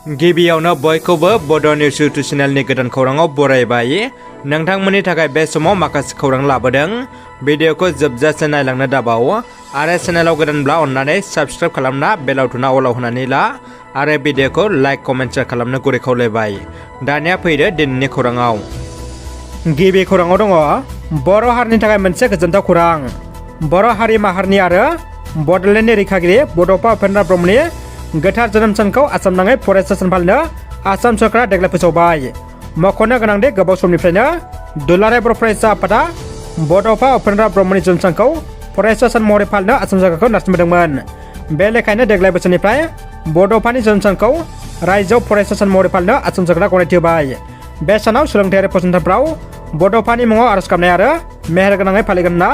गिबियावनो बयखौबो बड' निउस इउटुब चेनेलनि गोदान खौराङाव बरायबाय। नोंथांमोननि थाखाय बे समाव माखासे खौरां लाबोदों। भिडिअखौ जोबजासे नायलांनो दाबाव आरो चेनेलाव गोदानब्ला अन्नानै साबस्क्राइब खालामना बेल आइकनआ अलाव होनानै ला आरो भिडिअखौ लाइक कमेन्ट शेयार खालामनो गुरै खावलायबाय। दानिया फैदो दिनैनि खौराङाव। गिबि खौराङाव दङ बर' हारिनि थाखाय मोनसे गोजोनथाव खौरां। बर' हारि माहारिनि आरो बड'लेण्डनि रैखागिरि बड'फा उपेन्द्र ब्रह्मनि गोथार जोनोम सानखौ आसाम नाङै फरायसा सान फालिनो आसाम सरकारा देग्लाय फोसावबाय। मख'नो गोनांदि गोबाव समनिफ्रायनो दुलाराय बर' फरायसा आफादा बड'फा उपेन्द्र ब्रह्मनि जोनोम सानखौ फरायसा सान महरै फालिनो आसाम सरकारखौ नारसिनबोदोंमोन। बे लेखायैनो देग्लाय बोसोरनिफ्राय बड'फानि जोनोम सानखौ रायजोआव फरायसा सान महरै फालिनो आसाम सरकारा गनायथि होबाय। बे सानाव सोलोंथायारि फसंथानफ्राव बड'फानि मुङाव आर'ज गाबनाय आरो मेहेर गोनाङै फालिगोन होनना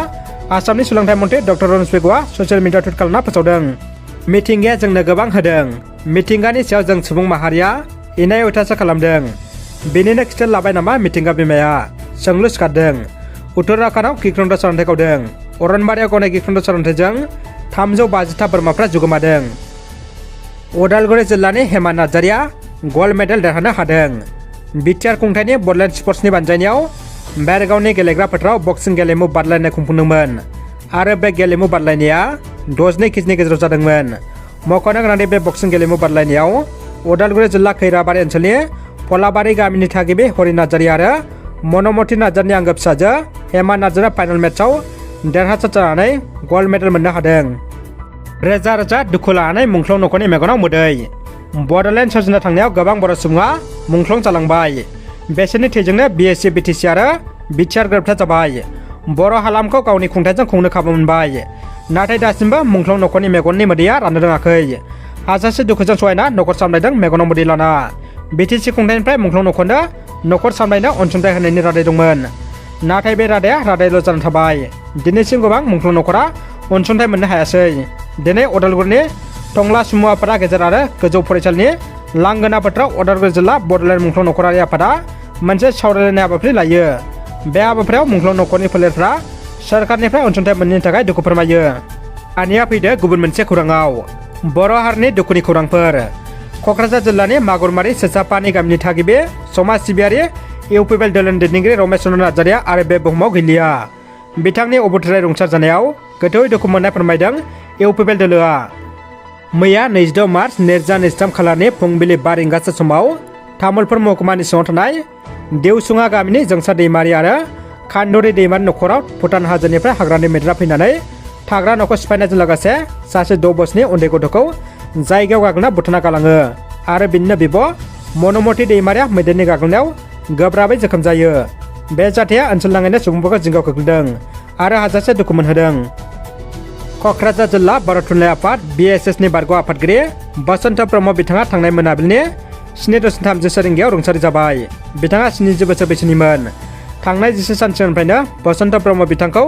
आसामनि सोलोंथाइ मन्थ्रि डक्टर रनज पेगुआ ससियेल मिडियायाव टुइट खालामना फोसावदों। मिथिंगाया जोंनो गोबां होदों। मिथिंगानि सायाव जों सुबुं माहारिया इनाय अयथासार खालामदों। बेनिनो खिथेर लाबाय नामा मिथिंगा बिमाया? सोंलु सिखारदों। उत्तराखन्डआव गिख्रंथाव सारन्थाइ गावदों। अरनबारियाव गावनाय गिख्रंथाव सारन्थाइजों 352टा बोरमाफ्रा जुगोमादों। उदालगुरि जिल्लानि हेमा नार्जारिया गल्ड मेडेल देरहानो हादों। बिटिआर खुंथायनि बड'लेण्ड स्पर्ट्सनि बानजायनायाव बेरगावनि गेलेग्रा फोथाराव बक्सिं गेलेमु बादायलायनाय खुंफुंदोंमोन आरो बे गेलेमु बादायलायनाया 62 केजिनि गेजेराव जादोंमोन। मख'नो गोनांदि बे बक्सिं गेलेमु बादायलायनायाव उदालगुरि जिल्ला खैराबारि ओनसोलनि फलाबारि गामिनि थागिबि हरि नार्जारि आरो मनमति नार्जारिनि आंगो फिसाजो हेमा नार्जारिया फाइनाल मेचआव देरहासार जानानै गल्ड मेडेल मोननो हादों। रोजा रोजा दुखु लानानै मुंख्लं नखरनि मेगनाव मोदै। बड'लेण्ड सोरजिनो थांनायाव गोबां बर' सुबुङा मुंख्लं जालांबाय। बेसोरनि थैजोंनो बिएसि बिटिसि आरो बिटिआर गोरोबथा जाबाय। बर' हालामखौ गावनि खुंथायजों खुंनो खाबु मोनबाय। नाथाय दासिमबो मुंख्लं नखरनि मेगननि मोदैया राननो रोङाखै। हाजासे दुखुजों सहायना नखर सामलायदों मेगनाव मोदै लाना। बिटिसि खुंथायनिफ्राय मुंख्लं नखरनो नखर सामलायनो अनसुंथाइ होनायनि रादाय दंमोन। नाथाय बे रादाया रादायल' जाना थाबाय। दिनैसिम गोबां मुंख्लं नखरा अनसुंथाइ मोननो हायासै। दिनै उदालगुरिनि टंला सुमुआपारा गेजेर आरो गोजौ फरायसालिनि लांगोना फोथाराव उदालगुरि जिल्ला बड'लेण्ड मुंख्लं नखरारि आफादा मोनसे सावरायलायनाय हाबाफारि लायो। बे हाबाफारियाव मुंख्लं नखरनि फोलेरफ्रा सोरखारनिफ्राय अनसुंथाइ मोनैनि थाखाय दुखु फोरमायो। दानिया फैदो गुबुन मोनसे खौराङाव। बर' हारिनि दुखुनि खौरांफोर। क'क्राझार जिल्लानि मागुरमारि सेसापानि गामिनि थागिबि समाज सिबियारि इउपिपिएल दोलोनि दैदेनगिरि रमेश चन्द्र नार्जारिया आरो बे बुहुमाव गैलिया। बिथांनि अबथिराय रुंसार जानायाव गोथौयै दुखु मोननाय फोरमायदों इउपिपिएल दोलोआ। मैया 26 मार्च 2023 खालारनि फुंबिलि 5 रिंगासो समाव तामुलपुर महकुमानि सिङाव थानाय देवसुङा गामिनि जोंसार दैमारि आरो खान्दुरि दैमारि नखराव भुटान हाजोनिफ्राय हाग्रानि मैदेरा फैनानै थाग्रा न'खौ सिफायनायजों लोगोसे सासे 6 बोसोरनि उन्दै गथ'खौ जायगायाव गाग्लोबना बुथारना गालाङो आरो बिनिनो बिब' मनमति दैमारिया मैदेरनि गाग्लोबनायाव गोब्राबै जोखोम जायो। बे जाथाया ओनसोल नाङैनो सुबुंफोरखौ जिंगायाव खोख्लैदों आरो हाजासे दुखु मोनहोदों। क'क्राझार जिल्ला बर' थुनलाइ आफाद बिएसएसनि बारग' आफादगिरि बसन्त ब्रह्म बिथाङा थांनाय मोनाबिलिनि 7:30 रिंगायाव रुंसारि जाबाय। बिथाङा 70 बोसोर बैसोनिमोन। थांनाय 10 सान सिगांनिफ्रायनो बसन्त ब्रह्म बिथांखौ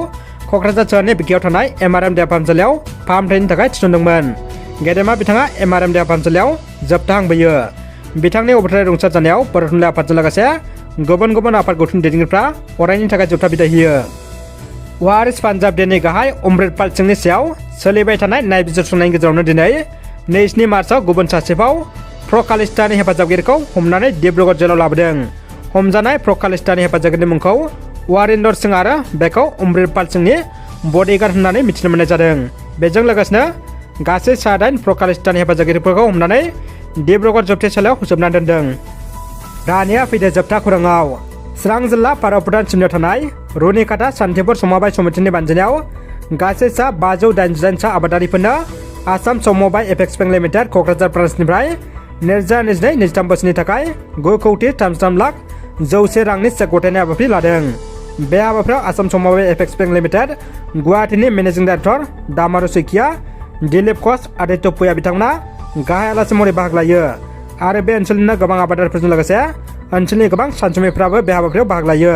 क'क्राझार सोहोरनि बिखायाव थानाय एमआरएम देहा फाहामसालियाव फाहामथायनि थाखाय थिसनदोंमोन। गेदेमा बिथाङा एमआरएम देहा फाहामसालियाव जोबथाहांबोयो। बिथांनि अबथिराय रुंसार जानायाव बर' थुनलाइ आफादजों लोगोसे गुबुन गुबुन आफाद गौथुमनि दैदेनगिरिफ्रा अरायनि थाखाय जोबथा बिदाय होयो। वारिस पान्जाब डेनि गाहाय अमृतपाल सिंहनि सायाव सोलिबाय थानाय नायबिजिरसंनायनि गेजेरावनो दिनै 22 मार्चआव गुबुन सासेबाव प्र-खालिस्तानी हेफाजाबगिरिखौ हमनानै डिब्रुगड़ जेलाव लाबोदों। हमजानाय प्र-खालिस्तानी हेफाजाबगिरिनि मुंखौ वारिन्दर सिंह आरो बेखौ अमृतपाल सिंहनि बडीगार्ड होननानै मिथिनो मोननाय जादों। बेजों लोगोसेनो गासै 9 प्र-खालिस्तानी हेफाजाबगिरिफोरखौ हमनानै डिब्रुगड़ जोबथेसालियाव फोजोबना दोनदों। दानिया फैदो जोबथा खौराङाव। चिरां जिल्ला भारत भुटान सिमनायाव थानाय रुनिकाटा सान्तिपुर समबाय समितिनि बानजायनायाव गासै 588 आबादारिफोरनो आसाम समबाय एपेक्स बेंक लिमिटेड क'क्राझार ब्रान्सनिफ्राय 2022-23 बोसोरनि थाखाय 9,33,00,000 रांनि चेक गथायनाय हाबाफारि लादों। बे हाबाफारियाव आसाम समबाय एपेक्स बेंक लिमिटेड गुवाहाटीनि मेनेजिं डाइरेक्टर दामारु सैकिया, दिलीप घोष, आदित्य पुया बिथांमोना गाहाय आलासि महरै बाहागो लायो आरो बे ओनसोलनिनो गोबां आबादारिफोरजों लोगोसे ओनसोलनि गोबां सानसुमैफ्राबो बे हाबाफारियाव बाहागो लायो।